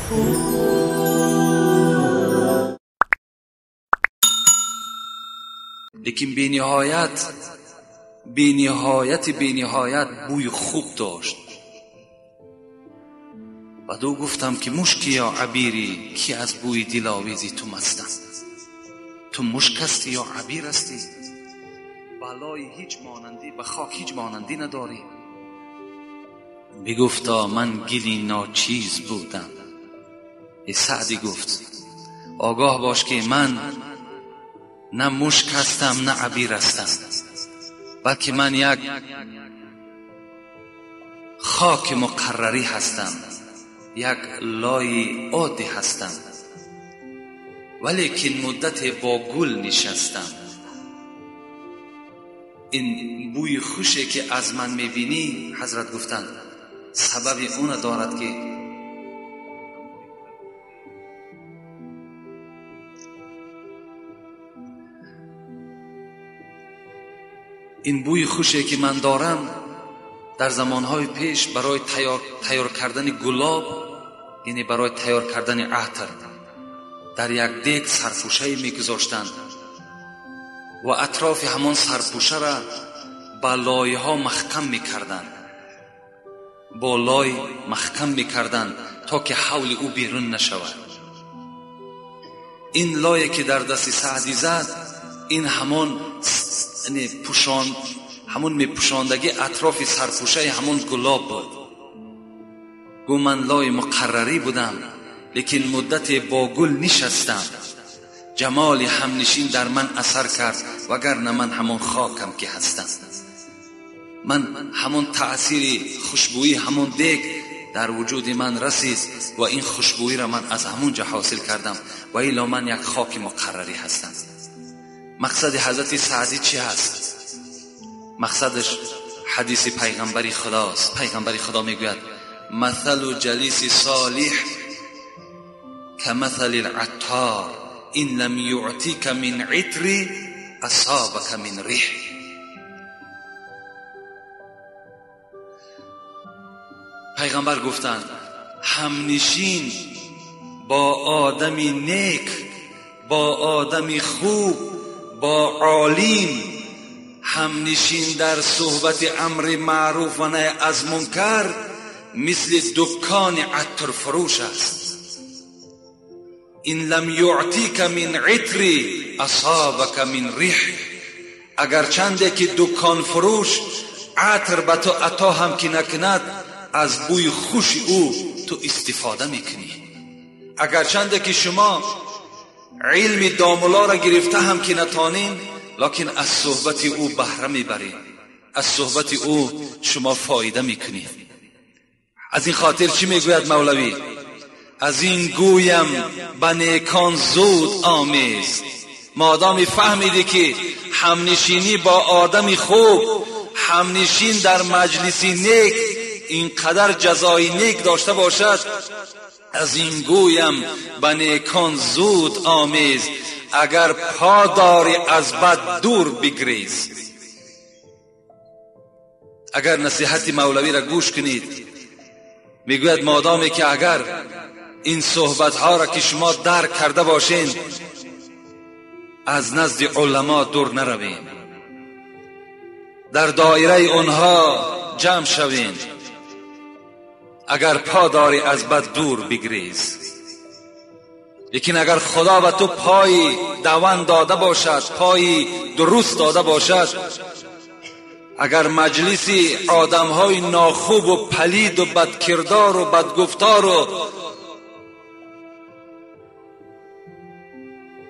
Лекин бениҳоят бениҳоят бениҳоят бӯи хуб дошт. Баъд ӯ гуфтам ки мушки ё абире ки аз бӯи диловези ту мастам. Ту мушк ҳастӣ ё абир ҳастӣ? Балои ҳеҷ монандӣ ба хок ҳеҷ монандӣ надорӣ. Бигуфта ман гили ночиз будам. Саъдӣ гуфт огоҳ бош ки ман на мушк ҳастам на абир ҳастам, балки ман як хоки муқаррарӣ ҳастам, як лои оддӣ ҳастам, валекин муддате бо гул нишастам. Ин бӯи хуше ки аз ман мебинӣ, ҳазрат гуфтанд, сабаби она дорад ки ин бӯи хуше ки ман дорам дар замонҳои пеш барои тайёр кардани гулоб, яъне барои тайёр кардани атр, дар як дег сарпӯшае мегузоштанд ва атрофи ҳамон сарпӯшаро ба лойҳо маҳкам мекарданд, бо лой маҳкам мекарданд то ки ҳавли ӯ берун нашавад. Ин лое ки дар дасти Саъдӣ зад, ин ҳамон пӯшон, ҳамон мепӯшондагӣ атрофи сарпӯшаи ҳамон гулоб буд. Гӯ ман лои муқаррарӣ будам, лекин муддате бо гул нишастам. Ҷамоли ҳамнишин дар ман асар кард, вагарна ман ҳамон хокам ки ҳастам. Ман ҳамон таъсири хушбӯии ҳамон дег дар вуҷуди ман расид ва ин хушбӯиро ман аз ҳамон ҷо ҳосил кардам, ва илло ман як хоки муқаррарӣ ҳастам. Мақсади ҳазрати Саъдӣ чӣ ҳаст? Мақсадаш ҳадиси пайғамбари худост. Пайғамбари худо мегӯяд: مثل جلیس صالح كمثل العطار إن لم يعطيك من عطر أصابك من ريح. پیغمبر گفتند همنشین با آدمی نیک، با آدمی خوب، با عالم، همنشین در صحبت امر معروف و نهی از منکر مثل دکان عطر فروش است. این لم یعطیک من عطر اصابک من ریح. اگر چنده که دکان فروش عطر به تو عطا هم که نکند، از بوی خوش او تو استفاده میکنی. اگر چنده که شما علم داملا را گرفته هم که نتانین، لکن از صحبت او بهره میبرید، از صحبت او شما فایده میکنید. از این خاطر چی میگوید مولوی؟ از این گویم به نیکان زود آمیز. مادامی فهمیدی که همنشینی با آدمی خوب، همنشین در مجلسی نیک اینقدر جزای نیک داشته باشد، از این گویم به نیکان زود آمیز، اگر پا داری از بد دور بگریز. اگر نصیحت مولوی را گوش کنید، میگوید مادامی که اگر این صحبت ها را که شما درک کرده باشین، از نزد علما دور نروین، در دایره آنها جمع شوین، اگر پا داری از بد دور بگریز. لیکن اگر خدا به تو پای دوان داده باشد، پای درست داده باشد، اگر مجلسی آدمهای ناخوب و پلید و بدکردار و بدگفتار و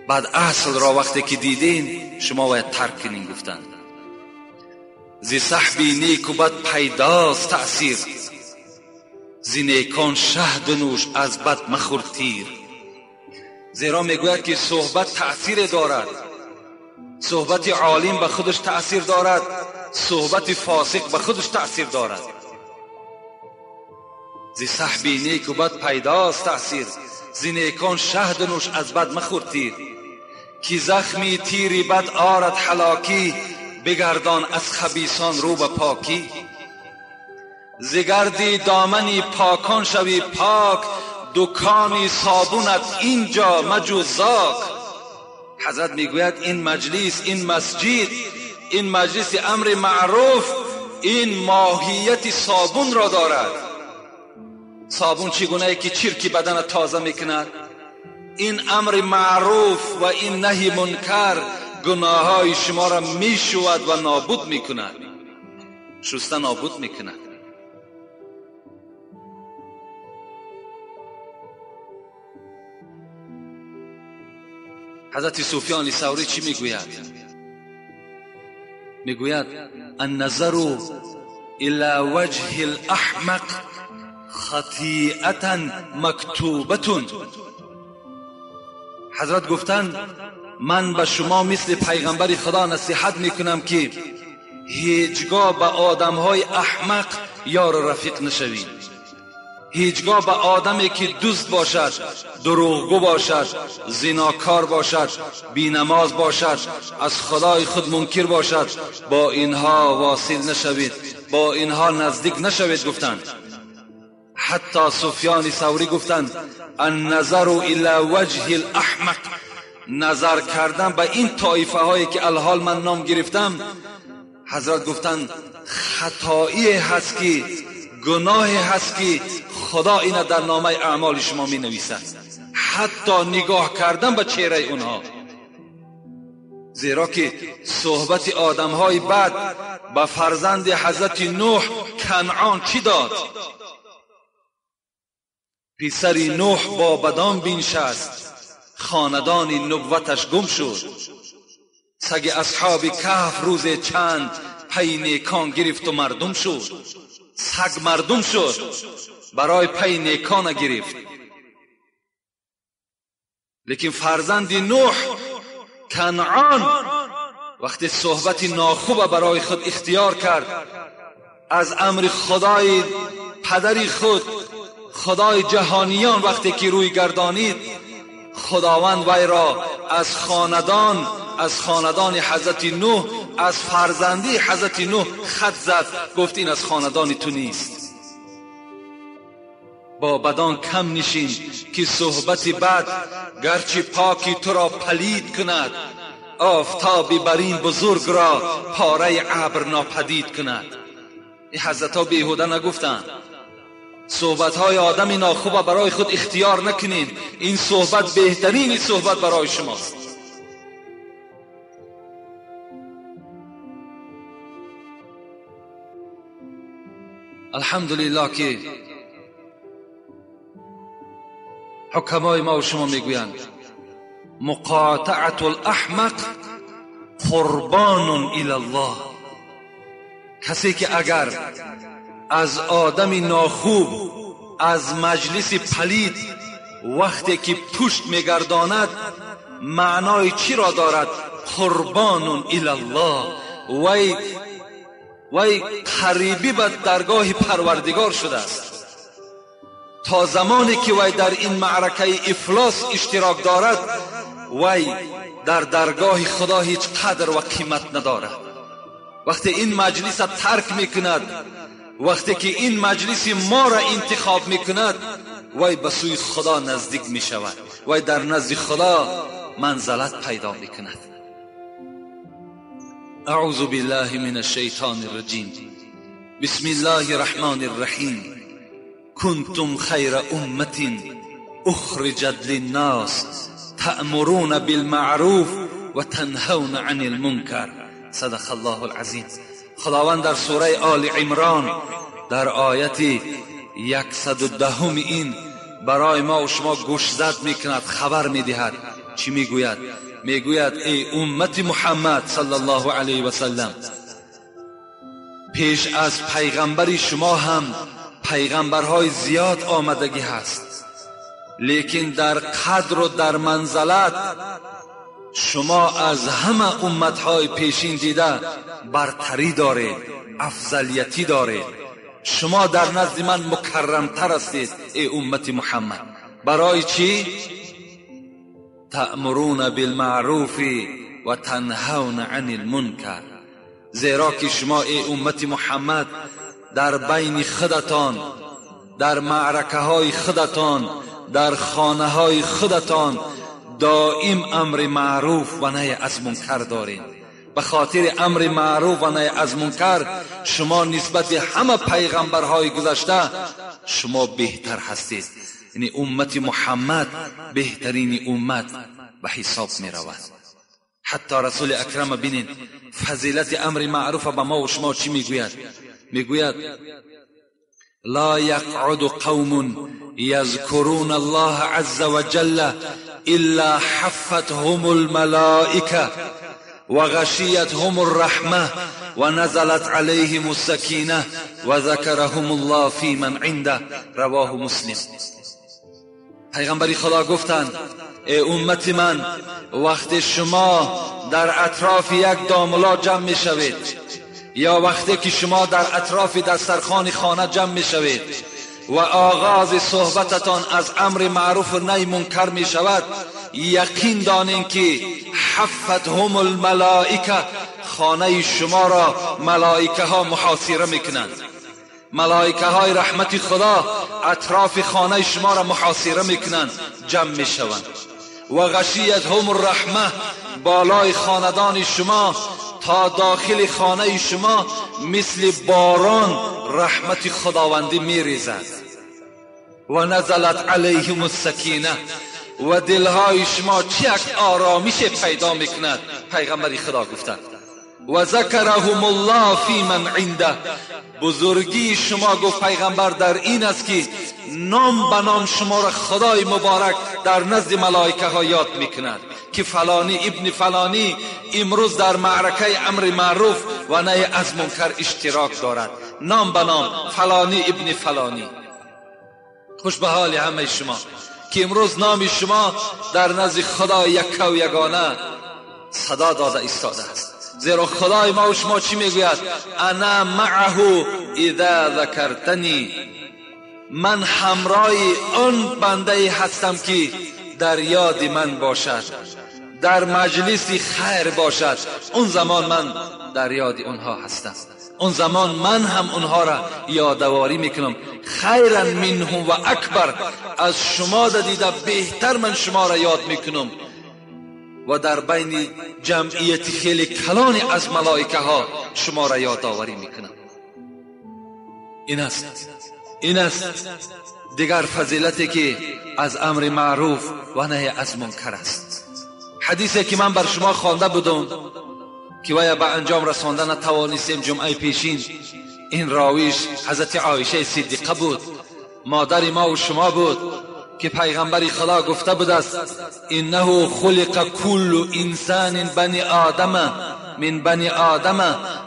بد اصل را وقتی که دیدین، شما باید ترک کنین. گفتند زی صحبی نیک و بد پیداست تأثیر، زی نیکان شهد نوش از بد مخور تیر. زیرا میگوید که صحبت تأثیر دارد، صحبت عالم به خودش تأثیر دارد، صحبت فاسق به خودش تأثیر دارد. زی صحبی نیک و بد پیداست تأثیر، زی نیکان شهد نوش از بد مخور تیر. کی زخمی تیری بد آرد هلاکی، بگردان از خبیثان رو به پاکی. ز گردی دامنی پاکان شوی پاک، دکانی صابونت اینجا مجو زاک. حضرت میگوید این مجلس، این مسجد، این مجلس امر معروف، این ماهیت صابون را دارد. صابون چگونه که چرکی بدن تازه میکند، این امر معروف و این نهی منکر گناههای شما را میشود و نابود میکند، شسته نابود میکند. حضرت سفیان ثوری چی میگوید؟ میگوید النظر الى وجه الاحمق خطیئة مکتوبة. حضرت گفتند من به شما مثل پیغمبر خدا نصیحت میکنم که هیچگاه به آدمهای احمق یار و رفیق نشوید. هیچگاه به آدمی که دوست باشد، دروغگو باشد، زناکار باشد، بینماز باشد، از خدای خود منکر باشد، با اینها واصل نشوید، با اینها نزدیک نشوید. گفتند حتی سفیان ثوری گفتند النظر الى وجه الاحمق، نظر کردن به این طایفه هایی که الحال من نام گرفتم، حضرت گفتند خطایی هست که گناهی هست که خدا اینا در نامه اعمال شما می نویسد، حتی نگاه کردن به چهره اونها. زیرا که صحبت آدم های بد به فرزند حضرت نوح کنعان چی داد؟ پسر نوح با بدان بنشست، خاندان نبوتش گم شد. سگ اصحاب کهف روز چند پی نیکان گرفت و مردم شد. سگ مردم شد، برای پی نیکان گرفت. لیکن فرزند نوح کنعان وقتی صحبت ناخوب برای خود اختیار کرد، از امر خدای پدری خود، خدای جهانیان، وقتی که روی گردانید، خداوند وی را از خاندان، از خاندان حضرت نوح، از فرزندی حضرت نوح خط زد، گفت این از خاندان تو نیست. با بدان کم نشین که صحبت بد گرچه پاکی تو را پلید کند، آفتابی بر این بزرگ را پاره ابر ناپدید کند. این حضرت ها بیهوده نگفتند. صحبت های آدم ناخوب برای خود اختیار نکنین، این صحبت بهترین صحبت برای شماست. الحمدلله که حکمای ما و شما میگویند مقاطعة الاحمق قربان الی الله. کسی که اگر از آدم ناخوب، از مجلس پلید وقتی که پشت میگرداند، معنای چی را دارد؟ قربان الی الله، وی قریبی به درگاه پروردگار شده است. تا زمانی که وی در این معرکه افلاس اشتراک دارد، وی در درگاه خدا هیچ قدر و قیمت ندارد. وقتی این مجلس ترک میکند، وقتی که این مجلس ما را انتخاب میکند، وی به سوی خدا نزدیک میشود، وی در نزد خدا منزلت پیدا میکند. اعوذ بالله من الشیطان الرجیم. بسم الله الرحمن الرحیم. کنتم خیر امة اخرجت للناس تأمرون بالمعروف و تنهون عن المنکر. صدق الله العظیم. خداوند در سوره آل عمران در آیت 110 این برای ما و شما گوشزد میکند، خبر میدهد. چی میگوید؟ میگوید ای امت محمد صلی الله علیه و سلم، پیش از پیغمبر شما هم پیغمبرهای زیاد آمدگی هست، لیکن در قدر و در منزلت شما از همه امتهای پیشین دیده برتری دارید، افضلیتی دارید. شما در نزد من مکرمتر هستید ای امت محمد. برای چی؟ تأمرون بالمعروف و تنهون عن المنکر. زیرا که شما ای امت محمد در بین خودتان، در معرکه های خودتان، در خانه های خودتان دائم امر معروف و نهی از منکر دارین. به خاطر امر معروف و نهی از منکر شما نسبت همه پیغمبرهای گذشته شما بهتر هستید. یعنی امت محمد بهترین امت به حساب می رود. حتی رسول اکرم بینید فضیلت امر معروف به ما و شما چی میگوید؟ میگوید لا يقعد قوم يذكرون الله عز وجل إلا حفتهم الملائكة وغشيتهم الرحمة ونزلت عليهم السكينة وذكرهم الله في من عنده. رواه مسلم. پیغمبری خدا گفتند ای امت من، وقت شما در اطراف یک داملا جمع می شوید یا وقتی که شما در اطراف دسترخوان خانه جمع می شوید و آغاز صحبتتان از امر معروف و نهی منکر می شود، یقین دانین که حفتهم الملائکه، خانه شما را ملائکه ها محاصره می کنند. ملائکه های رحمت خدا اطراف خانه شما را محاصره می کنند، جمع می شوند. و غشیتهم الرحمه، بالای خاندان شما تا داخل خانه شما مثل باران رحمت خداوندی می ریزد. و نزلت علیهم السکینه، و دلهای شما چه یک آرامش پیدا میکند. پیغمبر خدا گفتند و ذکرهم الله فی من عنده، بزرگی شما گفت پیغمبر در این است که نام به نام شما را خدای مبارک در نزد ملائکه ها یاد میکند که فلانی ابن فلانی امروز در معرکه امر معروف و نهی از منکر اشتراک دارد. نام به نام فلانی ابن فلانی. خوش به حال همه شما که امروز نام شما در نزد خدا یک و یگانه صدا داده ایستاده است. زیرا خدای ما و شما چی میگوید؟ انا معه اذا ذکرتنی، من همراه آن بنده هستم که در یاد من باشد، در مجلس خیر باشد، اون زمان من در یاد اونها هستم، اون زمان من هم اونها را یادآوری میکنم. خیرا منهم و اکبر، از شما دیده بهتر من شما را یاد میکنم. و در بین جمعیت خیلی کلانی از ملائکه ها شما را یادآوری میکنم. این است دیگر فضیلتی که از امر معروف و نهی از منکر است. حدیثی که من بر شما خوانده بودم که ویا به انجام رسانده نتوانستیم جمعه پیشین، این راویش حضرت عایشه صدیقه بود، مادر ما و شما بود، که پیغمبر خدا گفته بود است انه خلق کل انسان بنی آدم من بنی آدم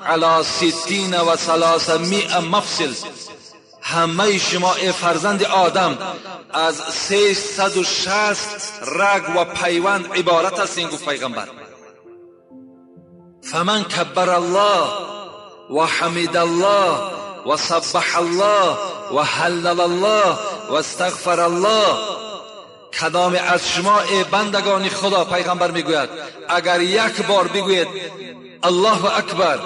علی 360 مفصل. همه شما ای فرزند آدم از 360 رگ و پیوند عبارت است. این گفت پیغمبر فمن کبر الله و حمد الله و سبح الله و هلل الله و استغفر الله، کدام از شما ای بندگان خدا، پیغمبر میگوید اگر یک بار بگوید الله اکبر،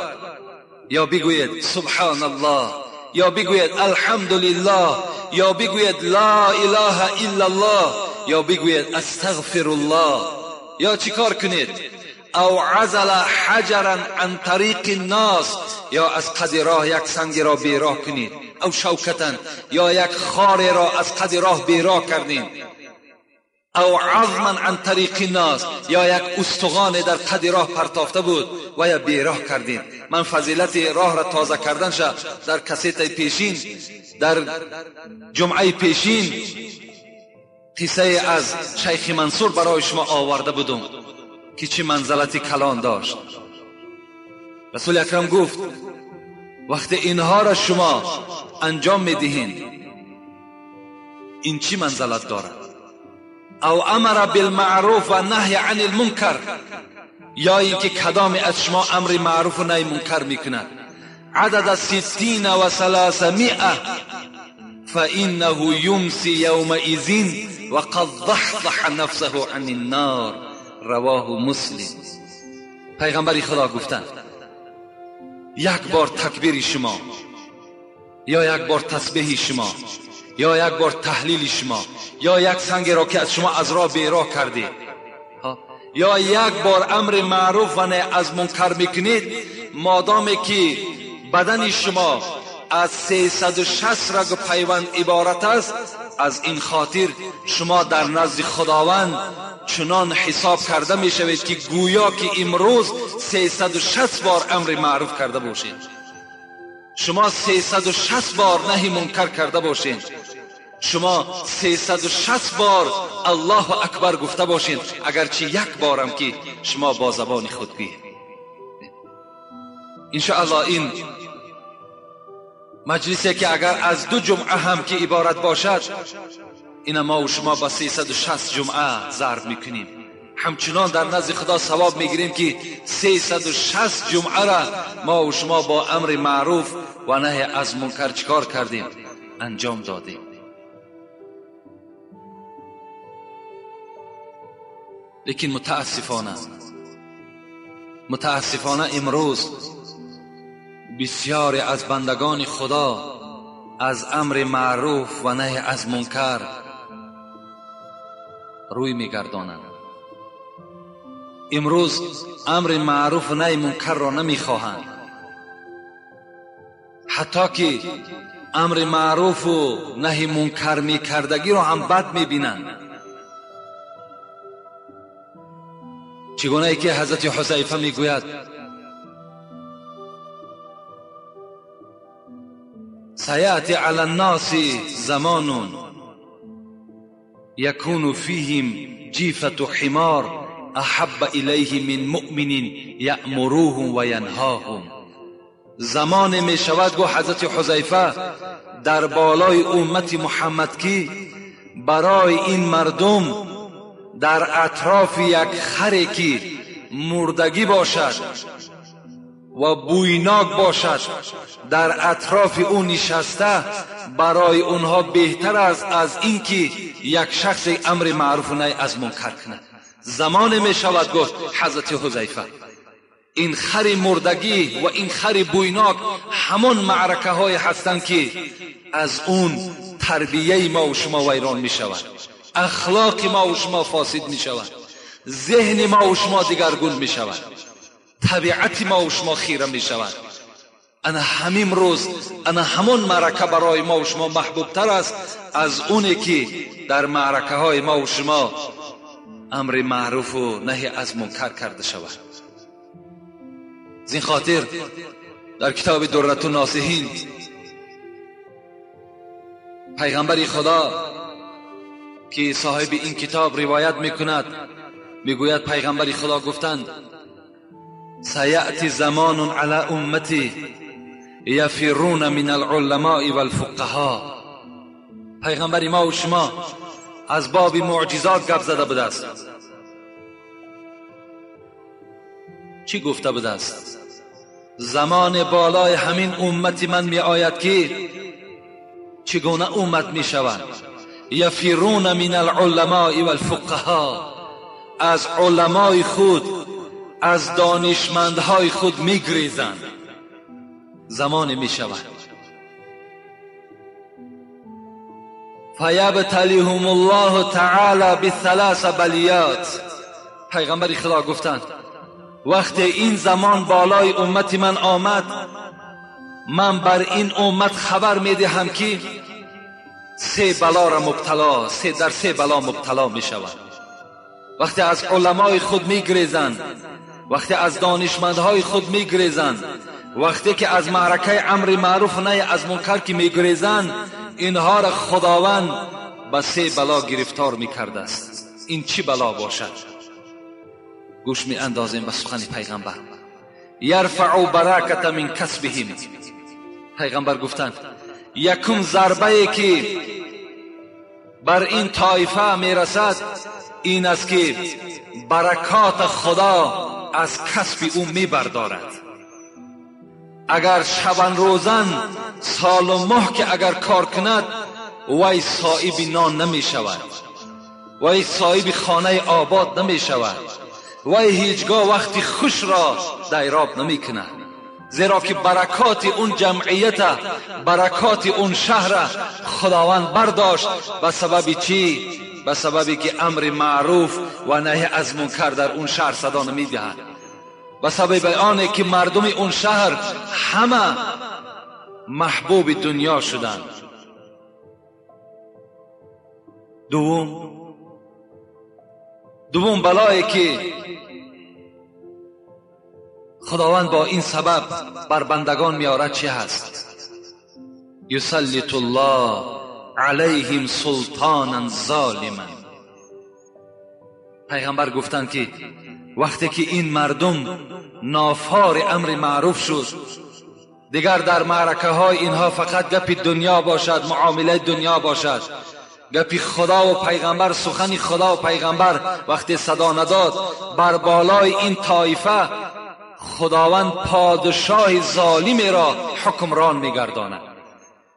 یا بگوید سبحان الله، یا بگوید الحمدلله، یا بگوید لا اله الا الله، یا بگوید استغفر الله، یا چیکار کنید؟ او عزل حجرا عن طریق الناس، یا از قد راه یک سنگ را بیراه کنید، او شوکتا، یا یک خار را از قد راه بیراه کردید، او عظما عن طریق الناس، یا یک استخوان در قد راه پرتافته بود و یا بیراه کردید. من فضیلت راه را تازه کردن شد در کسیت پیشین، در جمعه پیشین قصه از شیخ منصور برای شما آورده بودم که چه منزلت کلان داشت. رسول اکرم گفت وقتی اینها را شما انجام میدهین این چی منزلت دارد؟ او امر بالمعروف و نهی عن المنکر، یا اینکه کدام از شما امر معروف و نهی منکر میکند. عدد 360 فانه یمسی یومئذ وقد ضحضح نفسه عن النار. رواه مسلم. پیغمبر خدا گفتند یک بار تکبیر شما یا یک بار تسبیح شما یا یک بار تحلیل شما، یا یک سنگ را که از شما از راه بیراه کردید، یا یک بار امر معروف و نهی از منکر میکنید، مادامی که بدن شما از 360 رگ و پیوند عبارت است، از این خاطر شما در نزد خداوند چنان حساب کرده می شوید که گویا که امروز 360 بار امر معروف کرده باشید، شما 360 بار نهی منکر کرده باشید، شما 360 بار الله اکبر گفته باشید، اگرچه یک بارم که شما با زبان خود گویید. انشاءالله این مجلسی که اگر از 2 جمعه هم که عبارت باشد، این ما و شما با 360 جمعه ضرب میکنیم، همچنان در نزد خدا ثواب میگیریم که 360 جمعه را ما و شما با امر معروف و نهی از منکر چکار کردیم؟ انجام دادیم. لیکن متاسفانه امروز بسیاری از بندگان خدا از امر معروف و نهی از منکر روی میگردانند. امروز امر معروف و نهی منکر را نمیخواهند، حتی که امر معروف و نهی منکر میکردگی را هم بد میبینند. چگونه که حضرت حذیفه میگوید سیأتی علی الناس زمان یکون فیهم جیفة حمار احب الیه من مؤمن یأمروهم و ینهاهم. زمان می شود، گو حضرت حذیفه، در بالای امت محمد که برای این مردم در اطراف یک خری که مردگی باشد و بویناک باشد، در اطراف او نشسته برای اونها بهتر است از اینکه یک شخص امر معروف و نهی از منکر کند. زمان می شود، گفت حضرت حذیفه، این خر مردگی و این خر بویناک همان معرکه های هستند که از اون تربیه ما و شما ویران می شود، اخلاق ما و شما فاسد می شود، ذهن ما و شما دیگرگون می شود، طبیعت ما و شما خیره می شود. انا همین روز، انا همون معرکه برای ما و شما محبوب تر است از اونی که در معرکه های ما و شما امر معروف و نهی از منکر کرده شود. از این خاطر در کتاب درة الناصحین پیغمبر خدا که صاحب این کتاب روایت میکند، میگوید پیغمبر خدا گفتند سیأتی زمان علی امتی یفرون من العلماء والفقهاء. پیغمبر ما و شما از باب معجزات گپ زده بوده است. چی گفته بوده است؟ زمان بالای همین امت من می آید که چگونه امت می شود؟ یفرون من العلماء والفقهاء، از علمای خود، از دانشمندهای خود میگریزند. زمان می شود فیبتلیهم الله تعالی بثلاث بلیات. پیغمبر خدا گفتند وقتی این زمان بالای امت من آمد، من بر این امت خبر میدهم که سه بلا را مبتلا، در سه بلا مبتلا می شود. وقتی از علمای خود میگریزند، وقتی از دانشمندهای خود میگریزند، وقتی که از معرکه امر معروف نهی از منکر که میگریزند، اینها را خداوند به سه بلا گرفتار میکرده است. این چی بلا باشد؟ گوش می اندازیم به سخن پیغمبر. یرفع برکت من کسبهم. پیغمبر گفتند یکم ضربه که بر این طایفه میرسد این است که برکات خدا از کسب او میبردارد. اگر شبان روزن سال و ماه که اگر کار کند، وی صاحب نان نمی شود، وی صاحب خانه آباد نمی شود، وی هیچگاه وقتی خوش را دیراب نمی کند. زیرا که برکات اون جمعیت، برکات اون شهر خداوند برداشت. به سبب چی؟ به سببی که امر معروف و نهی از منکر در اون شهر صدا نمیدهد، به سبب آنه که مردم اون شهر همه محبوب دنیا شدند. دوم بلایی که خداوند با این سبب بر بندگان میارد چی هست؟ یسلط الله علیهم سلطانا ظالما. پیغمبر گفتند که وقتی که این مردم نافار امر معروف شد، دیگر در معرکه های اینها فقط گپ دنیا باشد، معامله دنیا باشد، گپی خدا و پیغمبر، سخن خدا و پیغمبر وقتی صدا نداد، بر بالای این طایفه خداوند پادشاه ظالمی را حکمران میگرداند،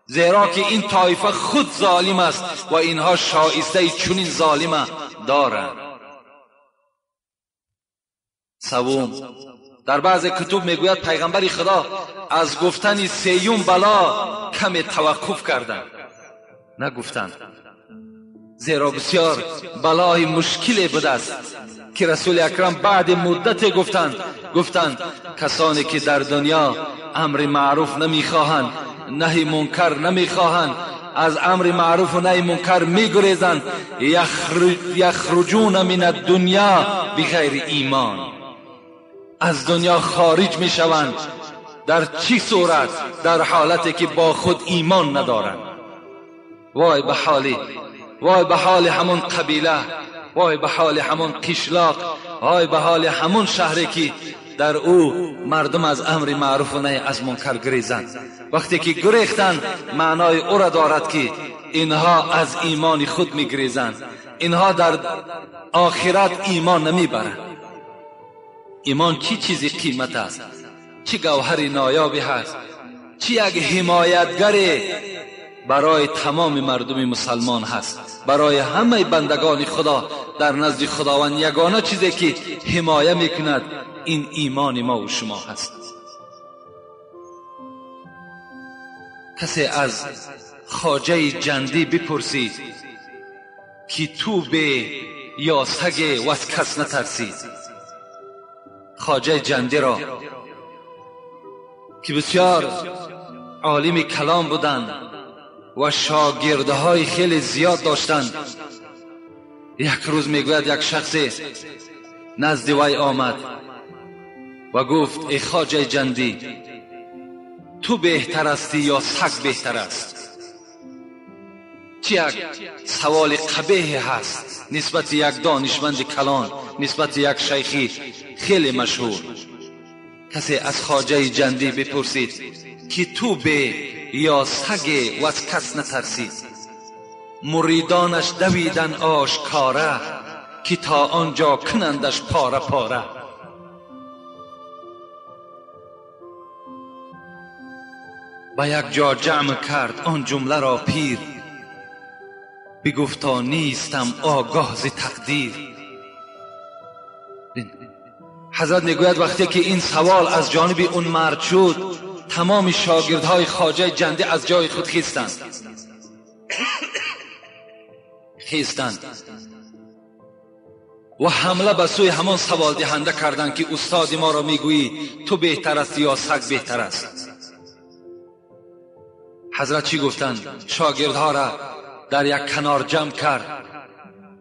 زیرا که این طایفه خود ظالم است و اینها شایسته چنین ظالم دارند. سوم، در بعض کتب میگوید پیغمبر خدا از گفتن سیوم بلا کمی توقف کردند، نگفتند، زیرا بسیار بلای مشکلی بوده است که رسول اکرم بعد مدت گفتند کسانی که در دنیا امر معروف نمیخواهند، نهی منکر نمیخواهند، از امر معروف و نهی منکر میگریزند، یخرجون من الدنیا بغیر ایمان، از دنیا خارج میشوند. در چی صورت؟ در حالتی که با خود ایمان ندارند. وای به حالی، وای به حال همون قبیله، وای به حال همون قشلاق، وای به حال همون شهری که در او مردم از امر معروف و نهی از منکر گریزند. وقتی که گریختند معنای او را دارد که اینها از ایمان خود میگریزند، اینها در آخرت ایمان نمیبرند. ایمان چی چیزی قیمت است، چی گوهر نایابی هست، چی یک حمایتگر برای تمام مردم مسلمان هست، برای همه بندگان خدا. در نزد خداوند یگانه چیزی که حمایه میکند این ایمان ما و شما هست. کسی از خواجه جندی بپرسید که تو به یا سگ و از کس نترسید. خواجه جندی را که بسیار عالم کلام بودند و شاگردهای خیلی زیاد داشتند، یک روز میگوید یک شخص نزد وی آمد و گفت ای خواجه جندی، تو بهتر هستی یا سگ بهتر است؟ چی یک سوال قبیح هست نسبت یک دانشمند کلان، نسبت یک شیخی خیلی مشهور. کسی از خواجه جندی بپرسید که تو به یا سگ و از کس نترسید. مریدانش دویدن آشکاره که تا آنجا کنندش پاره پاره. به یک جا جمع کرد آن جمله را پیر، بگفتا نیستم آگاه ز تقدیر. حضرت میگوید وقتی که این سوال از جانب اون مرد شد، تمام شاگردهای خواجه جنده از جای خود خیستند و حمله به سوی همان سوال دهنده کردند که استاد ما را میگویی تو بهتر است یا سگ بهتر است؟ حضرت چی گفتند؟ شاگردها را در یک کنار جمع کرد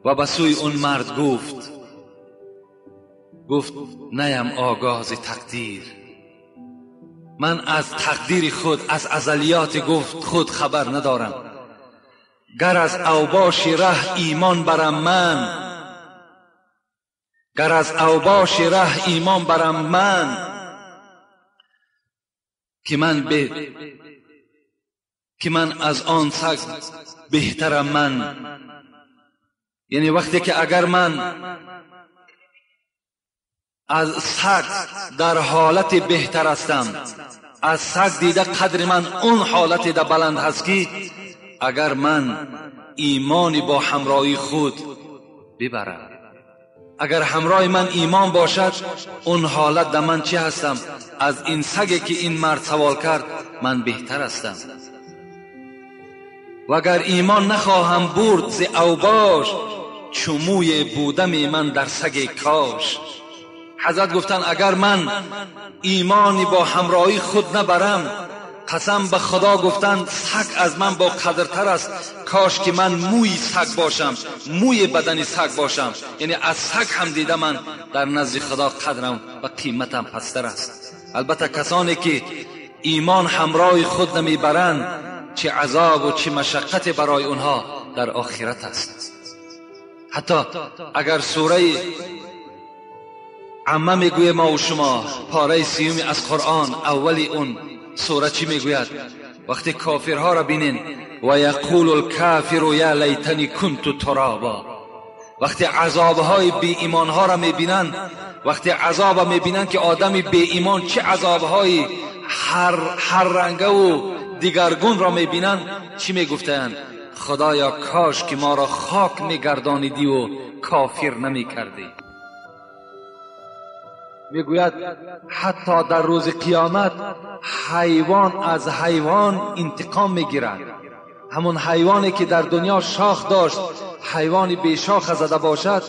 و به سوی اون مرد گفت نیم آگاه ز تقدیر، من از تقدیر خود، از ازلیات گفت خود خبر ندارم. گر از اوباش ره ایمان برم من، گر از اوباش ره ایمان برم من، که من از آن سگ بهترم من. یعنی وقتی که اگر من از سگ در حالت بهتر هستم، از سگ دیده قدر من اون حالت ده بلند هست که اگر من ایمانی با همراهی خود ببرم. اگر همراه من ایمان باشد اون حالت در من چی هستم؟ از این سگی که این مرد سوال کرد من بهتر هستم. و اگر ایمان نخواهم برد ز اوباش، چو موی بودم من در سگ کاش. حضرت گفتن اگر من ایمانی با همراهی خود نبرم، قسم به خدا گفتن سگ از من با قدرتر است، کاش که من موی سگ باشم، موی بدن سگ باشم. یعنی از سگ هم دیده من در نزد خدا قدرم و قیمتم پستر است. البته کسانی که ایمان همراه خود نمیبرند چه عذاب و چه مشقت برای اونها در آخرت است. حتی اگر سوره عمه میگوید ما و شما پاره سیومی از قرآن اولی اون سوره چی میگوید؟ وقتی کافرها را بینین و یقول الکافر یا لیتنی کنت ترابا، وقتی عذابهای بی ایمانها را میبینن، وقتی عذاب میبینن که آدم بی ایمان چه عذابهای هر رنگه و دیگرگون را میبینن، چی میگفتن؟ خدایا کاش که ما را خاک میگردانیدی و کافر نمیکردی. میگوید حتی در روز قیامت حیوان از حیوان انتقام میگیرد. همون حیوانی که در دنیا شاخ داشت، حیوانی بی شاخ زده باشد،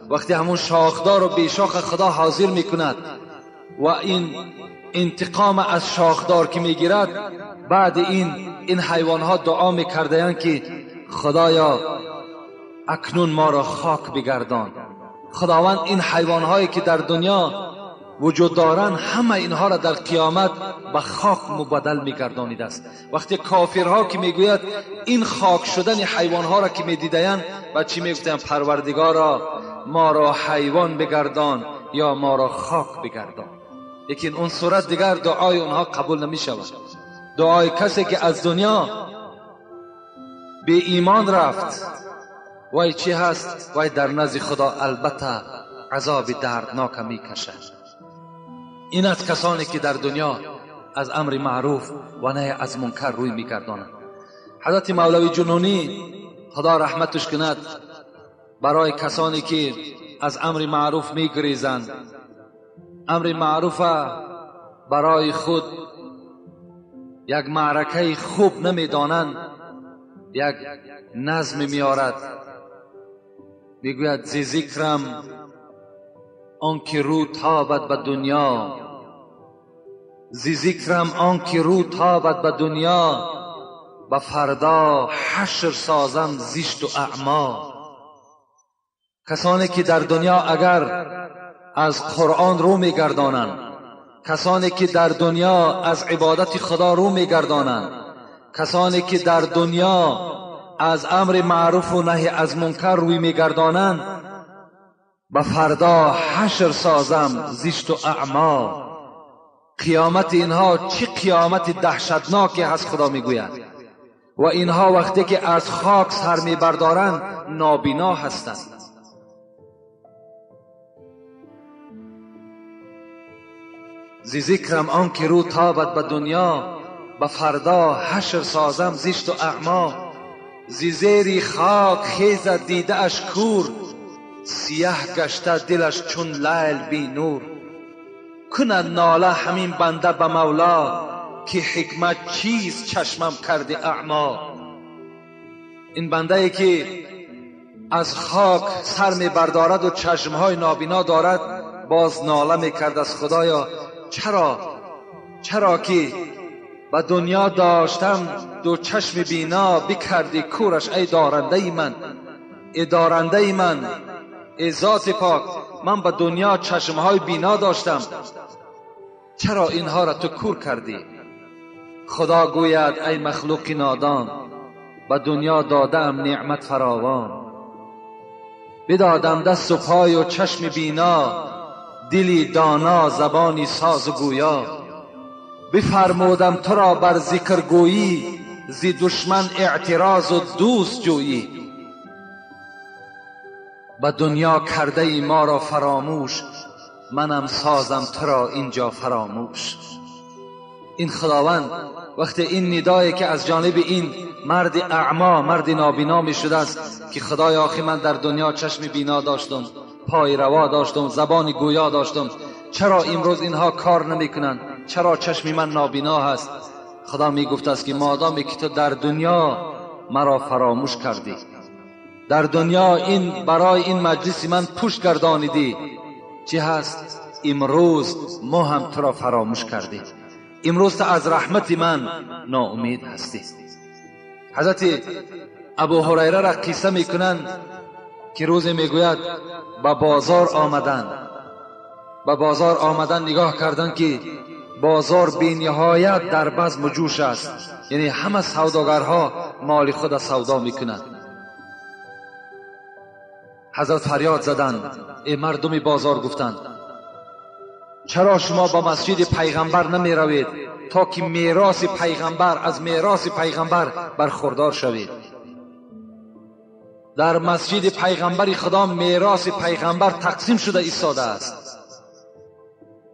وقتی همون شاخدار و بی شاخ خدا حاضر میکند و این انتقام از شاخدار که میگیرد، بعد این حیوانها دعا میکردند که خدایا اکنون ما را خاک بگردان. خداوند این حیوانهایی که در دنیا وجود دارند همه اینها را در قیامت به خاک مبدل میگردانید است. وقتی کافرها که میگوید این خاک شدن حیوانها را که میدیدند و چی میگفتند؟ پروردگارا ما را حیوان بگردان یا ما را خاک بگردان. لیکن اون صورت دیگر دعای اونها قبول نمیشود. دعای کسی که از دنیا به ایمان رفت وای چی هست؟ وای در نزد خدا البته عذاب دردناک میکشد. این از کسانی که در دنیا از امر معروف و نهی از منکر روی میگردانند. حضرت مولوی جنونی خدا رحمتش کند، برای کسانی که از امر معروف میگریزند، امر معروف برای خود یک معرکه خوب نمیدانند، یک نظم میارد، میگوید زی ذکرم آن که رو تابد به دنیا، زی ذکرم آن که رو تابد به دنیا، به فردا حشر سازم زشت و اعما. کسانی که در دنیا اگر از قرآن رو میگردانند، کسانی که در دنیا از عبادت خدا رو میگردانند، کسانی که در دنیا از امر معروف و نهی از منکر روی میگردانند، به فردا حشر سازم زشت و اعما. قیامت اینها چه قیامت دهشتناکی هست خدا میگوید. و اینها وقتی که از خاک سر میبردارند نابینا هستند. زی ذکرم آن که رو تابد به دنیا، به فردا حشر سازم زشت و اعما. زی زیری خاک خیزد دیده اش کور، سیه گشته دلش چون لیل بی نور. کند ناله همین بنده به مولا، که حکمت چیز چشمم کرده اعما. این بنده ای که از خاک سر می بردارد و چشمهای نابینا دارد، باز ناله می کرد از خدایا چرا که به دنیا داشتم دو چشم بینا، بکردی کورش ای دارنده من، ای دارنده من، ای ذات پاک، من به دنیا چشمهای بینا داشتم، چرا اینها را تو کور کردی؟ خدا گوید ای مخلوق نادان، به دنیا دادم نعمت فراوان، بدادم دست و پای و چشم بینا، دلی دانا زبانی ساز و گویا. بفرمودم تو را بر ذکر گویی، زی دشمن اعتراض و دوست جویی. به دنیا کرده ای ما را فراموش، منم سازم تو را اینجا فراموش. این خداوند وقتی این ندایی که از جانب این مرد اعما، مرد نابینا می شده است که خدای آخی من در دنیا چشم بینا داشتم، پای روا داشتم، زبان گویا داشتم، چرا امروز اینها کار نمیکنند؟ چرا چشم من نابینا هست؟ خدا میگفت است که مادامی که تو در دنیا مرا فراموش کردی، در دنیا این برای این مجلس من پشت گردانیدی، چی هست؟ امروز ما هم تو را فراموش کردیم، امروز تو از رحمت من ناامید هستی. حضرت ابو هریره را قصه میکنند که روزی میگوید به بازار آمدن، به بازار آمدن، نگاه کردن که بازار بی نهایت در بزم و جوش است، یعنی همه سوداگرها مال خود سودا میکنند. حضرت فریاد زدند، ای مردم بازار، گفتند چرا شما به مسجد پیغمبر نمی روید تا که میراث پیغمبر، از میراث پیغمبر برخوردار شوید؟ در مسجد پیغمبر خدا میراث پیغمبر تقسیم شده ایستاده است.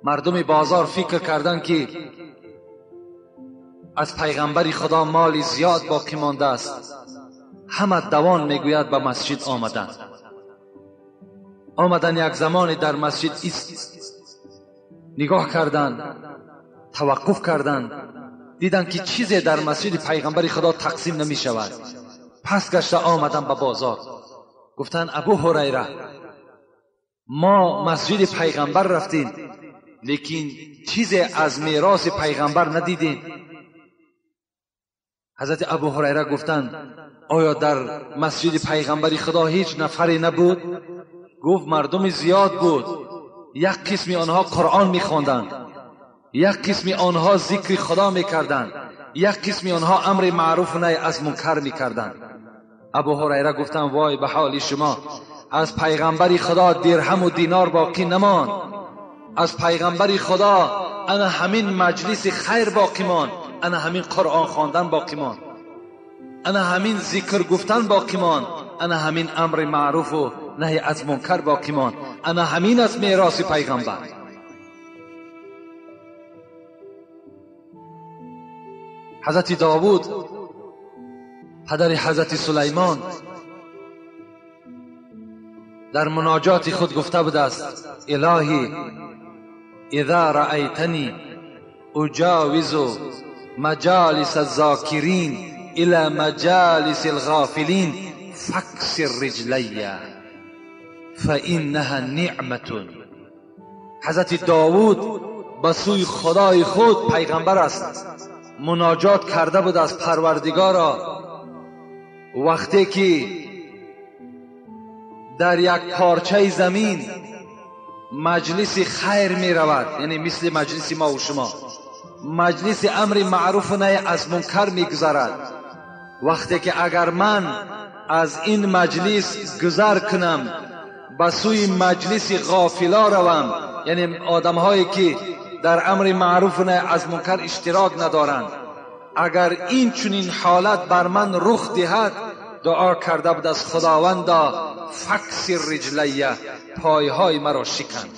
مردم بازار فکر کردند که از پیغمبر خدا مال زیاد باقی مانده است، همه دوان میگوید به مسجد آمدند. آمدن یک زمان در مسجد ایست، نگاه کردند، توقف کردند، دیدند که چیزی در مسجد پیغمبر خدا تقسیم نمی شود. پس گشته آمدن به بازار، گفتند ابو هریره ما مسجد پیغمبر رفتیم لیکن چیزی از میراث پیغمبر ندیدیم. حضرت ابو هریره گفتند آیا در مسجد پیغمبر خدا هیچ نفری نبود؟ گفت مردم زیاد بود، یک قسمی آنها قرآن میخواندند، یک قسمی آنها ذکر خدا میکردند، یک قسمی آنها امر معروف و نهی از منکر میکردند. ابو هریره گفتند وای به حال شما، از پیغمبر خدا درهم و دینار باقی نماند، از پیغمبر خدا انا همین مجلس خیر باقی ماند، انا همین قرآن خواندن باقی ماند، انا همین ذکر گفتن باقی ماند، انا همین امر معروف و نهی از منکر باقی ماند، انا همین از میراث پیغمبر. حضرت داوود پدر حضرت سلیمان در مناجات خود گفته بود است الهی اذا رأیتنی اجاوز مجالس الذاکرین الى مجالس الغافلین فاکسر رجلی فانها نعمة. حضرت داوود به سوی خدای خود پیغمبر است، مناجات کرده بود از پروردگارا. وقتی که در یک پارچه زمین مجلس خیر می رود، یعنی مثل مجلس ما و شما، مجلس امر معروف و نهی از منکر می گذرد، وقتی که اگر من از این مجلس گذر کنم به سوی مجلس غافلا روم، یعنی آدم هایی که در امر معروف و نهی از منکر اشتراک ندارند، اگر این چنین حالت بر من رخ دهد، دعا کرده بود از خداوندا فکسر رجلیه، پایهای مرا شکن،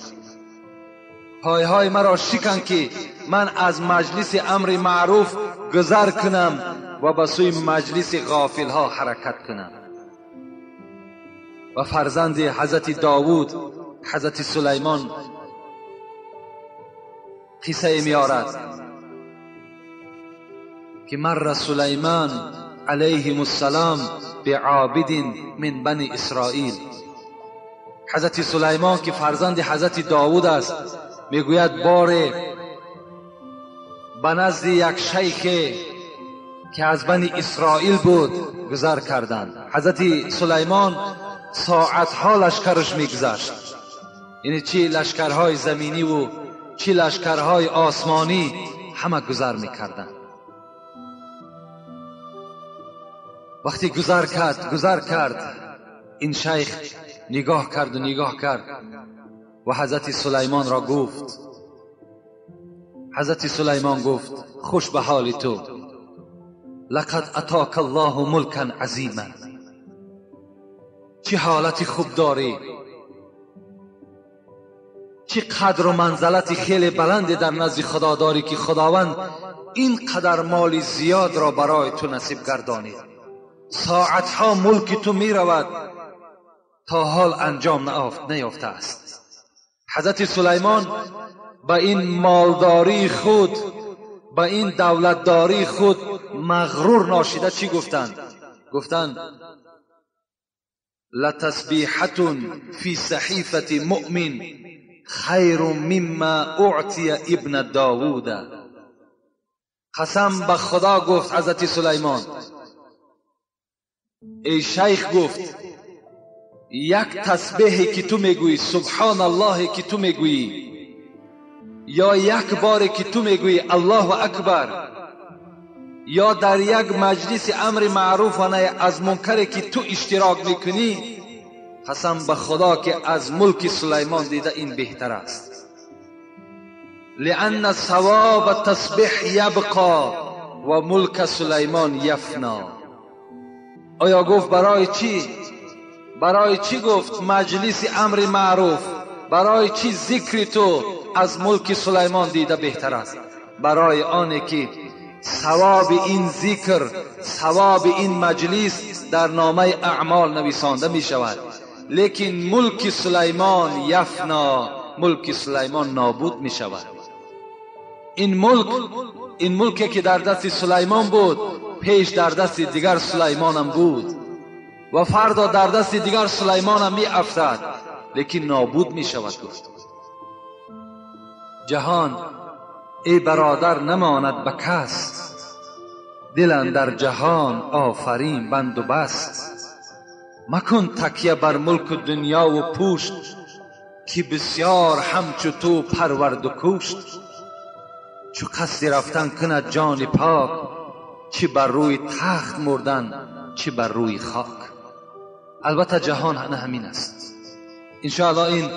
پایهای مرا شکن که من از مجلس امر معروف گذر کنم و به سوی مجلس غافل ها حرکت کنم. و فرزند حضرت داوود حضرت سلیمان قصه میارد که مر سلیمان علیهم السلام بعابد من بنی اسرائیل. حضرت سلیمان که فرزند حضرت داوود است میگوید باره به نزد یک شیخ که از بنی اسرائیل بود گذر کردند. حضرت سلیمان ساعتها لشکرش میگذشت، یعنی چی لشکرهای زمینی و چی لشکرهای آسمانی همه گذر میکردند. وقتی گذر کرد این شیخ نگاه کرد و نگاه کرد و حضرت سلیمان را گفت، حضرت سلیمان گفت خوش به حال تو، لقد اتاک الله ملکا عظیما، چه حالت خوب داری، چه قدر و منزلت خیلی بلند در نزد خدا داری که خداوند این قدر مال زیاد را برای تو نصیب گردانید. ساعتها ملک تو می رود، تا حال انجام نیافته است. حضرت سلیمان به این مالداری خود، به این دولتداری خود مغرور ناشیده چی گفتند؟ گفتند لتسبیحة فی صحیفة مؤمن خیر مما اعطی ابن داوود. قسم به خدا گفت حضرت سلیمان، ای شیخ، گفت یک تسبیحی که تو میگویی، سبحان الله که تو میگویی، یا یک باری که تو میگویی الله اکبر، یا در یک مجلس امر معروف و نهی از منکر که تو اشتراک میکنی، قسم به خدا که از ملک سلیمان دیده این بهتر است. لأن ثواب تسبیح یبقا و ملک سلیمان یفنا. آیا گفت برای چی؟ برای چی گفت مجلس امر معروف، برای چی ذکر تو از ملک سلیمان دیده بهتر است؟ برای آنه که ثواب این ذکر، ثواب این مجلس در نامه اعمال نویسانده می شود، لیکن ملک سلیمان یفنا، ملک سلیمان نابود می شود. این ملک، این ملکی که در دست سلیمان بود، پیش در دست دیگر سلیمانم بود و فردا در دست دیگر سلیمانم می افتد، لیکن نابود می شود. گفت جهان ای برادر نماند به کس، دل اندر جهان آفرین بند و بست. مکن تکیه بر ملک و دنیا و پوشت، که بسیار همچو تو پرورد و کوشت. چو قصد رفتن کند جان پاک، چه بر روی تخت مردن چه بر روی خاک. البته جهان نه همین است. انشاءالله این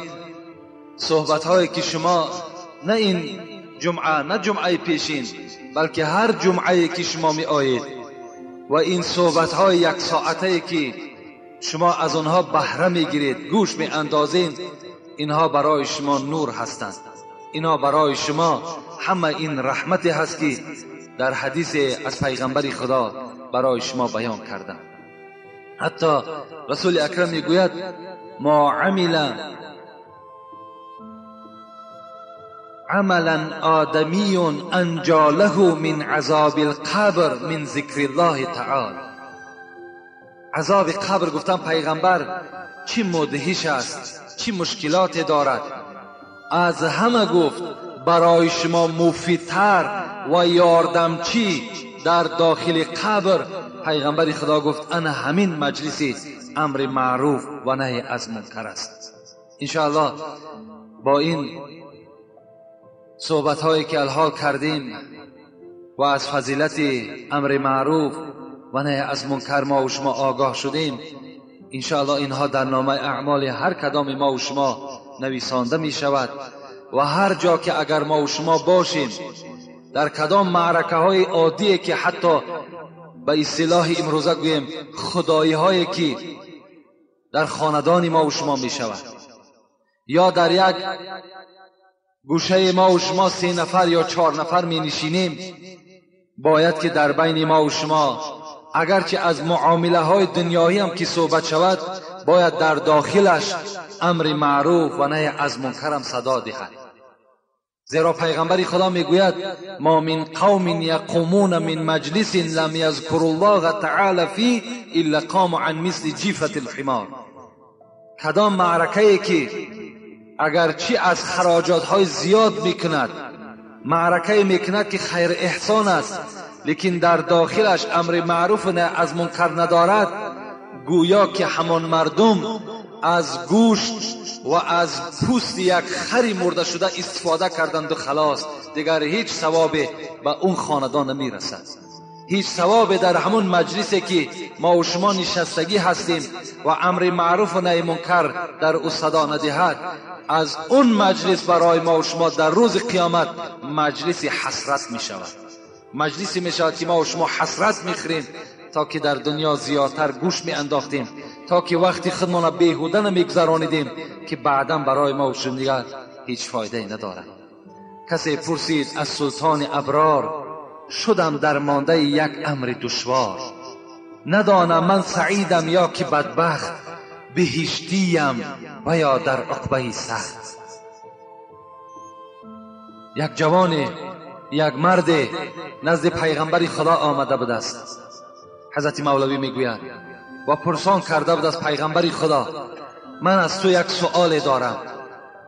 صحبت هایی که شما نه این جمعه نه جمعه پیشین، بلکه هر جمعه که شما می آیید و این صحبت های یک ساعته که شما از آنها بهره می گیرید، گوش می اندازید، اینها برای شما نور هستند. اینها برای شما همه این رحمتی هست که در حدیث از پیغمبر خدا برای شما بیان کردن. حتی رسول اکرم میگوید ما عمل عملا آدمی انجا له من عذاب القبر من ذکر الله تعالی. عذاب قبر گفتن پیغمبر چی مدهش است، چی مشکلات دارد. از همه گفت برای شما مفیدتر و یاردمچی در داخل قبر، پیغمبر خدا گفت انا همین مجلس امر معروف و نهی از منکر است. انشاءالله با این صحبت هایی که الحال کردیم و از فضیلت امر معروف و نهی از منکر ما و شما آگاه شدیم، انشاءالله اینها در نامه اعمال هر کدام ما و شما نویسانده می شود و هر جا که اگر ما و شما باشیم، در کدام معرکه های عادی که حتی به اصطلاح امروزه گوییم خدایی هایی که در خاندان ما و شما می شود، یا در یک گوشه ما و شما 3 نفر یا 4 نفر می نشینیم، باید که در بین ما و شما اگرچه از معامله های دنیایی هم که صحبت شود، باید در داخلش امر معروف و نهی از منکر هم صدا دهد. زیرا پیغمبر خدا میگوید ما من قوم یقومون من مجلس لم یذکروا الله تعالی فیه الا قاموا عن مثل جیفة الحمار. کدام معرکه که اگرچه از خراجات های زیاد میکند، معرکه میکند که خیر احسان است، لیکن در داخلش امر معروف و نهی از منکر ندارد، گویا که همان مردم از گوشت و از پوست یک خری مرده شده استفاده کردند و خلاص، دیگر هیچ ثواب به اون خاندان نمیرسد. هیچ ثواب در همون مجلسی که ما و شما نشستگی هستیم و امر معروف و نهی منکر در او صدا ندهد، از اون مجلس برای ما و شما در روز قیامت مجلس حسرت می شود. مجلسی می شود که ما و شما حسرت می خوریم تا که در دنیا زیادتر گوش می انداختیم، تا که وقتی خودمان را بیهوده نمیگذرانیدیم که بعدا برای ما و شما دیگر هیچ فایده ای ندارد. کسی پرسید از سلطان ابرار، شدم درمانده یک امر دشوار، ندانم من سعیدم یا که بدبخت، بهشتیم و یا در عقبه سخت. یک جوان، یک مرد نزد پیغمبر خدا آمده بود است. حضرت مولوی میگوید و پرسان کرده بود از پیغمبر خدا، من از تو یک سؤال دارم،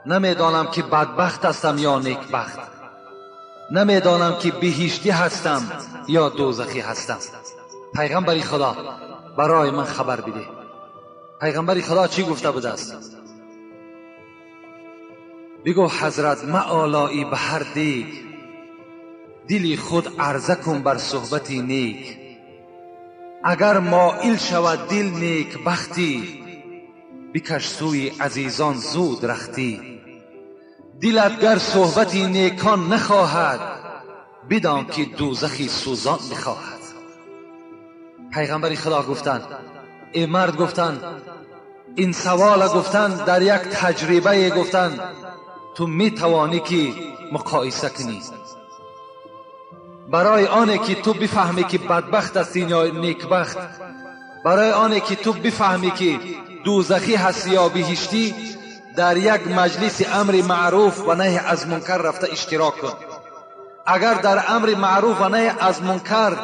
نمیدانم که بدبخت هستم یا نیکبخت، نمیدانم که بهشتی هستم یا دوزخی هستم. پیغمبر خدا برای من خبر بده. پیغمبر خدا چی گفته بود است؟ بگو حضرت معالایی به هر دیگ، دلی خود عرضه کن بر صحبت نیک. اگر مائل شود دل نیک بختی، بکش سوی عزیزان زود رختی. دلت گر صحبت نیکان نخواهد، بدان که دوزخی سوزان بخواهد. پیغمبر خدا گفتند، ای مرد گفتند، این سوال گفتند در یک تجربه گفتند تو می توانی که مقایسه کنی، برای آنه که تو بفهمی که بدبخت هستی یا نیکبخت، برای آنه که تو بفهمی که دوزخی هستی یا بهشتی، در یک مجلس امر معروف و نهی از منکر رفته اشتراک کن. اگر در امر معروف و نهی از منکر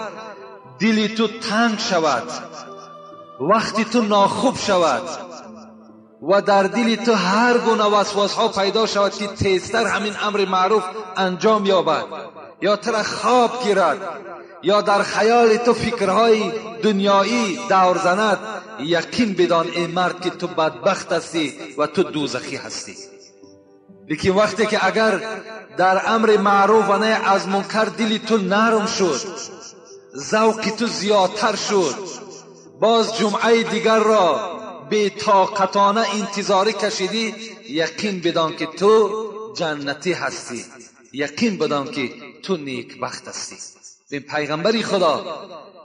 دل تو تنگ شود، وقتی تو ناخوب شود و در دل تو هر گونه وسواس ها پیدا شود که تیزتر همین امر معروف انجام یابد، یا تو را خواب گیرد، یا در خیال تو فکرهای دنیایی دور زند، یقین بدان ای مرد که تو بدبخت هستی و تو دوزخی هستی. لیکن وقتی که اگر در امر معروف و نهی از منکر دل تو نرم شد، ذوق تو زیادتر شد، باز جمعه دیگر را بی طاقتانه انتظاری کشیدی، یقین بدان که تو جنتی هستی، یقین بدان که تو نیکبخت هستی. این پیغمبری خدا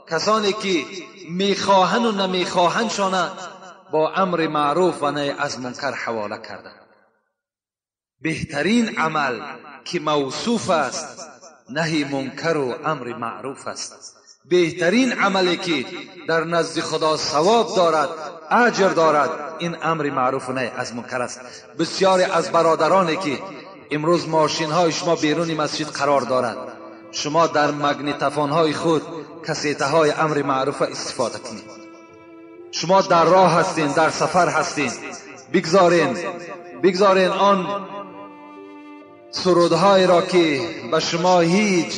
کسانی که میخواهند و نمیخواهند شانه با امر معروف و نهی از منکر حواله کردند. بهترین عمل که موصوف است نهی منکر و امر معروف است. بهترین عملی که در نزد خدا ثواب دارد، اجر دارد، این امر معروف و نهی از منکر است. بسیاری از برادرانی که امروز ماشین های شما بیرون مسجد قرار دارد، شما در مگنتفون های خود کسیته های امر معروف استفاده کنید. شما در راه هستین، در سفر هستین، بگذارین آن سرودهای را که به شما هیچ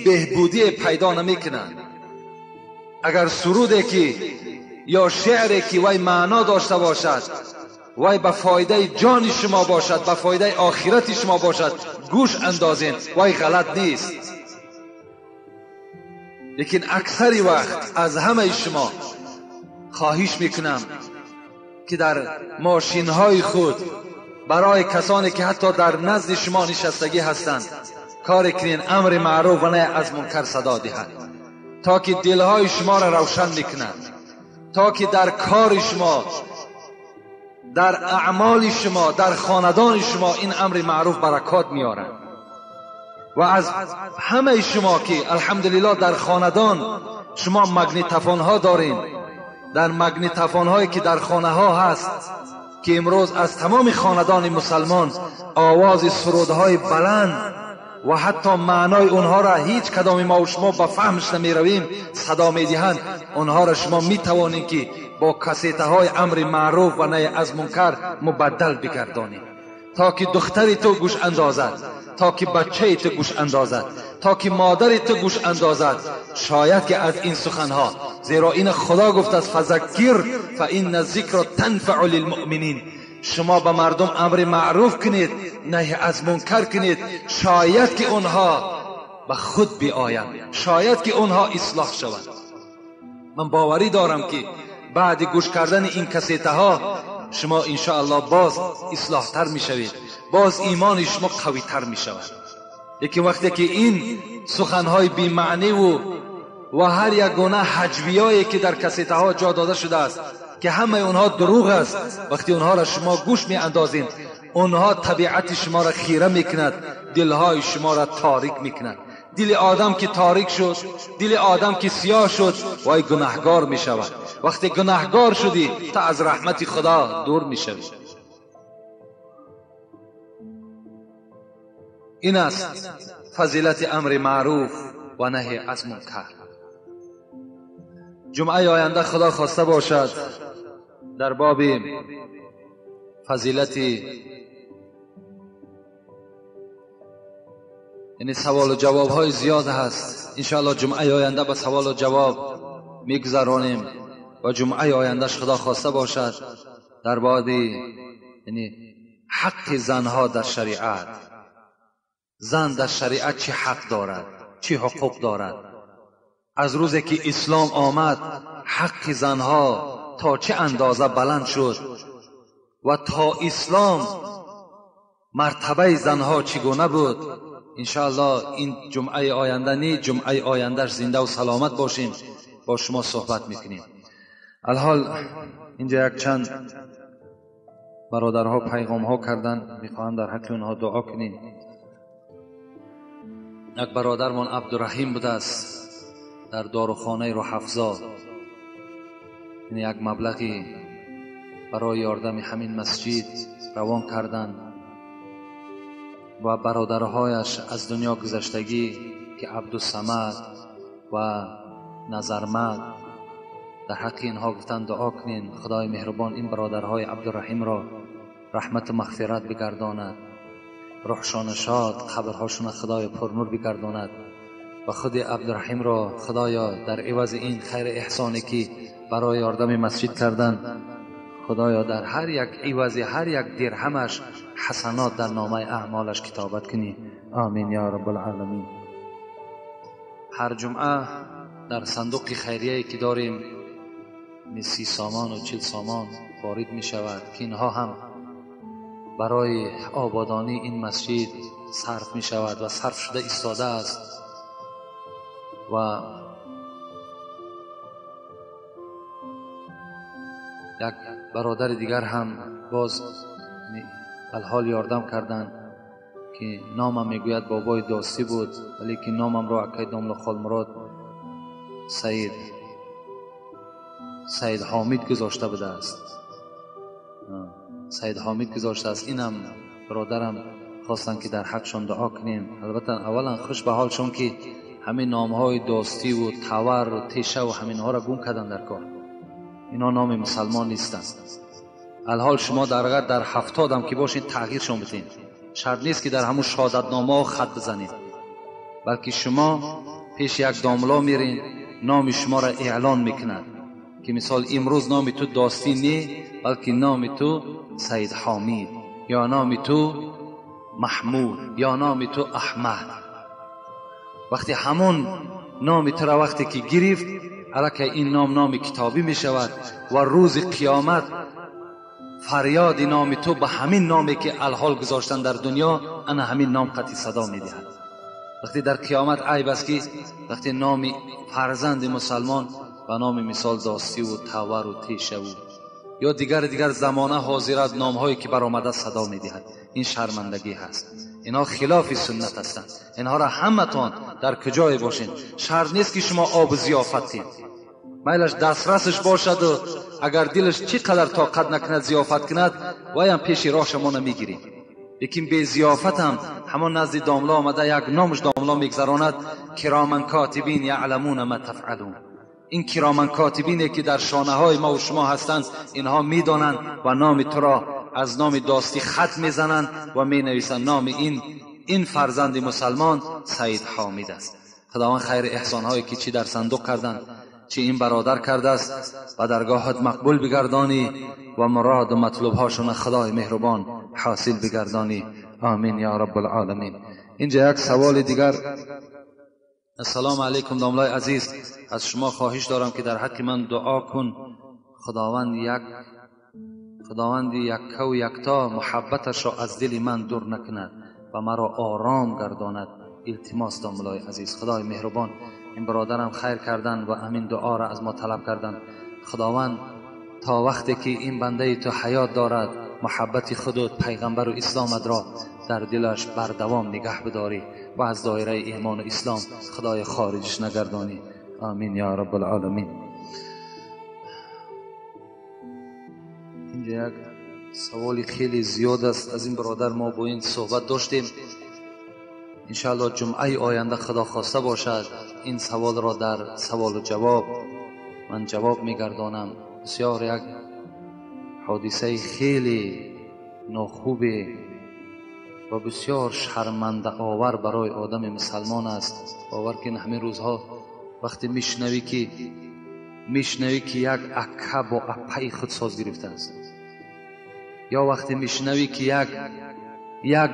بهبودی پیدا نمیکنند. اگر سرودی که یا شعری که وی معنا داشته باشد، وی به فایده جان شما باشد، به فایده آخرت شما باشد، گوش اندازین، وی غلط نیست. لیکن اکثری وقت از همه شما خواهش میکنم که در ماشین های خود برای کسانی که حتی در نزد شما نشستگی هستند کار کنین امر معروف و نهی از منکر صدا دهند، تا که دلهای شما را روشن میکنند، تا که در کار شما، در اعمال شما، در خاندان شما این امر معروف برکات میارند. و از همه شما که الحمدلله در خاندان شما مگنتفون ها دارین، در مگنتفون هایی که در خانه ها هست که امروز از تمام خاندان مسلمان آواز سرودهای بلند و حتی معنای اونها را هیچ کدام ما و شما به فهمش نمی رویم صدا می دهند، اونها را شما می توانید که با کسیته های امر معروف و نهی از منکر مبدل بگردانید، تا که دختر تو گوش اندازد، تا که بچه تو گوش اندازد، تا که مادر تو گوش اندازد. شاید که از این سخنها، زیرا این خدا گفت است فذکر فان الذکر تنفع للمؤمنین، شما به مردم امر معروف کنید، نهی از منکر کنید، شاید که اونها به خود بیایند، شاید که اونها اصلاح شوند. من باوری دارم که بعد گوش کردن این کسیته ها شما انشاءالله باز اصلاح تر می شوید، باز ایمان شما قوی تر می شود. یکی وقتی که این سخنهای بی معنی و هر یک گونه حجویایی که در کسیته ها جا داده شده است که همه اونها دروغ است، وقتی اونها را شما گوش می اندازین، اونها طبیعت شما را خیره می کند، دلهای شما را تاریک می کند، دل آدم که تاریک شد، دل آدم که سیاه شد، وای گناهگار می شود. وقتی گناهگار شدی تا از رحمت خدا دور می شوی. این است فضیلت امر معروف و نهی از منکر. جمعه آینده خدا خواسته باشد در باب فضیلت، یعنی سوال و جواب های زیاد هست، انشاءالله جمعه آینده به سوال و جواب میگذرانیم و جمعه آیندهش خدا خواسته باشد در باب یعنی حق زنها در شریعت، زن در شریعت چه حق دارد، چه حقوق دارد. از روزی که اسلام آمد حق زنها تا چه اندازه بلند شد و تا اسلام مرتبه زنها چگونه بود. انشاءالله این جمعه آینده نی، جمعه آیندهش زنده و سلامت باشیم با شما صحبت میکنیم. الحال اینجا یک چند برادرها پیغام ها کردن، میخواهم در حق اونها دعا کنیم. یک برادرمان عبدالرحیم بوده است در داروخانه روح افزا، یعنی یک مبلغی برای یاردم همین مسجد روان کردند و برادرهایش از دنیا گذشتگی که عبدالصمد و نظرمد، در حق اینها گفتن دعا کنین خدای مهربان این برادرهای عبدالرحیم را رحمت و مغفرت بگرداند، روحشان شاد، قبرهاشون خدای پرنور بگرداند و خود عبدالرحیم را خدایا در عوض این خیر احسانی که برای یاردم مسجد کردن، خدایا در هر یک عوض هر یک درهمش حسنات در نامه اعمالش کتابت کنی. آمین یا رب العالمین. هر جمعه در صندوق خیریه که داریم 30 سامان و 40 سامان وارد می شود که اینها هم برای آبادانی این مسجد صرف می شود و صرف شده ایستاده است و یک برادر دیگر هم باز الحال یاردم کردند که نامم میگوید بابای داستی بود، ولی که نامم را اکای داملا خالمراد سید حامد گذاشته بوده است، سید حامد گذاشته است. اینم برادرم خواستن که در حقشان دعا کنیم. البته اولا خوش به حالشون که همین نامهای داستی و تور و تیشه و همینها را گم کردن در کار. اینا نام مسلمان نیستند. الحال شما در 70 هم که باشین تغییرشون بدین. شرط نیست که در همون شهادتنامه خط بزنید، بلکه شما پیش یک داملا میرین، نام شما را اعلان میکند که مثال امروز نام تو داستی نی، بلکه نام تو سید حامد یا نام تو محمود یا نام تو احمد. وقتی همون نام تو را وقتی که گرفت، الکه این نام نام کتابی می شود و روز قیامت فریاد نام تو به همین نامی که الحال گذاشتن در دنیا، انا همین نام قطعی صدا می دهد. وقتی در قیامت عیب است که وقتی نام فرزند مسلمان به نام مثال داستی و تور و تیشه و یا دیگر زمانه حاضرت نامهایی که برآمده صدا می دهد، این شرمندگی هست. اینا خلاف سنت هستند. اینها را همتان در کجای باشین، شرط نیست که شما آب ضیافت دید، میلش دسترسش باشد و اگر دلش چی قدر طاقت نکند ضیافت کند، وایم پیش راه شما نمیگیریم. لیکن به ضیافت هم همان نزد داملا آمده یک نامش داملا میگذراند، کرامن کاتبین یعلمون ما تفعلون. این کرامن کاتبینی که در شانه های ما و شما هستند، اینها میدانند و نام تو را از نام داستی خط میزنند و می نویسند نام این فرزند مسلمان سید حامد است. خداوند خیر احسان هایی که چی در صندوق کردند، چی این برادر کرده است و درگاهت مقبول بگردانی و مراد و مطلوب هاشون خدای مهربان حاصل بگردانی. آمین یا رب العالمین. اینجا یک سوال دیگر. السلام علیکم داملای عزیز، از شما خواهش دارم که در حق من دعا کن خداوند یک و یکتا محبتش را از دل من دور نکند و مرا آرام گرداند. التماس داملای عزیز، خدای مهربان این برادرم خیر کردن و همین دعا را از ما طلب کردن. خداوند تا وقتی که این بنده تو حیات دارد محبت خود و پیغمبر و اسلامت را در دلش بردوام نگه بداری و از دایره ایمان و اسلام خدای خارجش نگردانی. آمین یا رب العالمین. اینجا یک سوالی خیلی زیاد است از این برادر، ما با این صحبت داشتیم. انشاءالله جمعه آینده خدا خواسته باشد این سوال را در سوال و جواب من جواب میگردانم. بسیار یک حادثه خیلی ناخوب و بسیار شرمنده آور برای آدم مسلمان است. باور کن همین روزها وقتی میشنوی که یک اکه با اپای خود ساز گرفته است، یا وقتی میشنوی که یک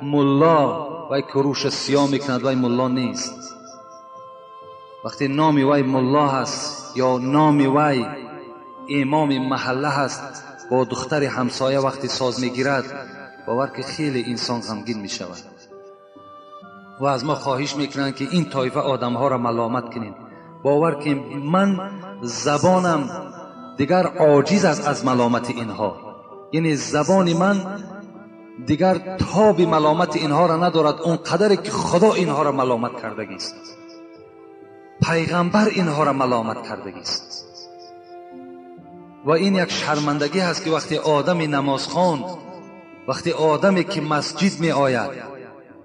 ملا وای کروش سیاه میکند وای ملا نیست، وقتی نامی وای ملا هست یا نامی وای امام محله هست با دختر همسایه وقتی ساز میگیرد، باور که خیلی انسان غمگین میشود. و از ما خواهش میکنند که این طایفه آدمها را ملامت کنیم. باور که من زبانم دیگر عاجز است از ملامت اینها، یعنی زبان من دیگر تاب ملامت اینها را ندارد، اون قدری که خدا اینها را ملامت کردگی است، پیغمبر اینها را ملامت کردگی است. و این یک شرمندگی هست که وقتی آدم نمازخوان، وقتی آدمی که مسجد می آید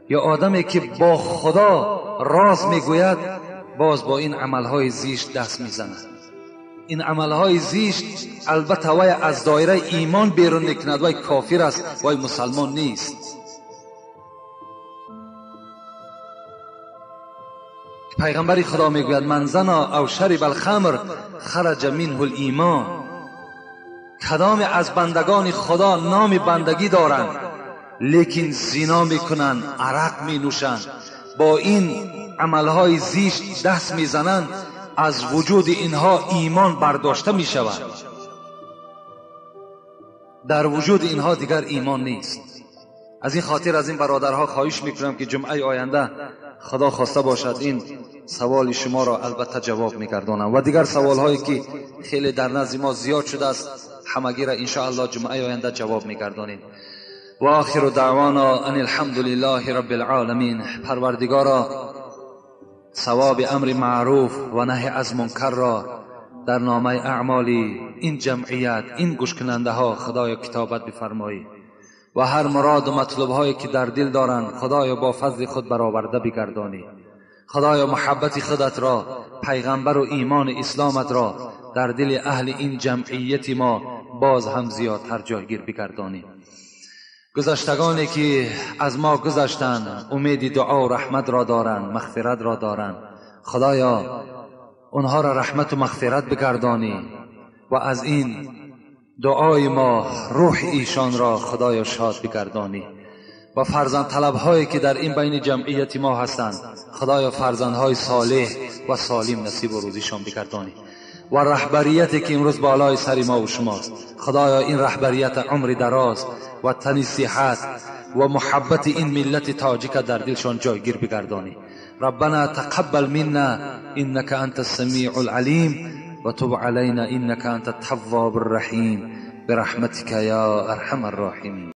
یا آدمی که با خدا راز می گوید، باز با این عملهای زشت دست می زند. این عملهای زشت البته وی از دایره ایمان بیرون میکند، وی کافر است، وی مسلمان نیست. پیغمبر خدا میگوید من زنا او شرب الخمر خرج منه الایمان. کدام از بندگان خدا نام بندگی دارند لیکن زنا میکنند، عرق مینوشند، با این عملهای زشت دست میزنند، از وجود اینها ایمان برداشته می شود. در وجود اینها دیگر ایمان نیست. از این خاطر از این برادرها خواهش میکنم که جمعه آینده خدا خواسته باشد این سوال شما را البته جواب میگردانم و دیگر سوالهایی که خیلی در نزد ما زیاد شده است همگی را انشاءالله جمعه آینده جواب میگردانیم. و آخر دعوانا ان الحمد لله رب العالمین. پروردگارا ثواب امر معروف و نهی از منکر را در نامه اعمالی این جمعیت، این گوش کننده ها خدایا کتابت بفرمایی و هر مراد و مطلب هایی که در دل دارند خدایا با فضل خود برآورده بگردانی. خدایا محبت خودت را، پیغمبر و ایمان اسلامت را در دل اهل این جمعیت ما باز هم زیادتر جایگیر بگردانی. گذشتگانی که از ما گذشتند امید دعا و رحمت را دارند، مغفرت را دارند، خدایا اونها را رحمت و مغفرت بگردانی و از این دعای ما روح ایشان را خدایا شاد بگردانی. و فرزند طلب هایی که در این بین جمعیت ما هستند خدایا فرزندهای صالح و سالم نصیب و روزیشان بگردانی. و رهبریتی که امروز بالای سر ما و شماست خدایا این رهبریت عمر دراز و تن صحت و محبت این ملت تاجیک در دلشان جایگیر بگردانی. ربنا تقبل منا انك انت السمیع العلیم و تب علینا انك انت التواب الرحیم برحمتك یا ارحم الراحمین.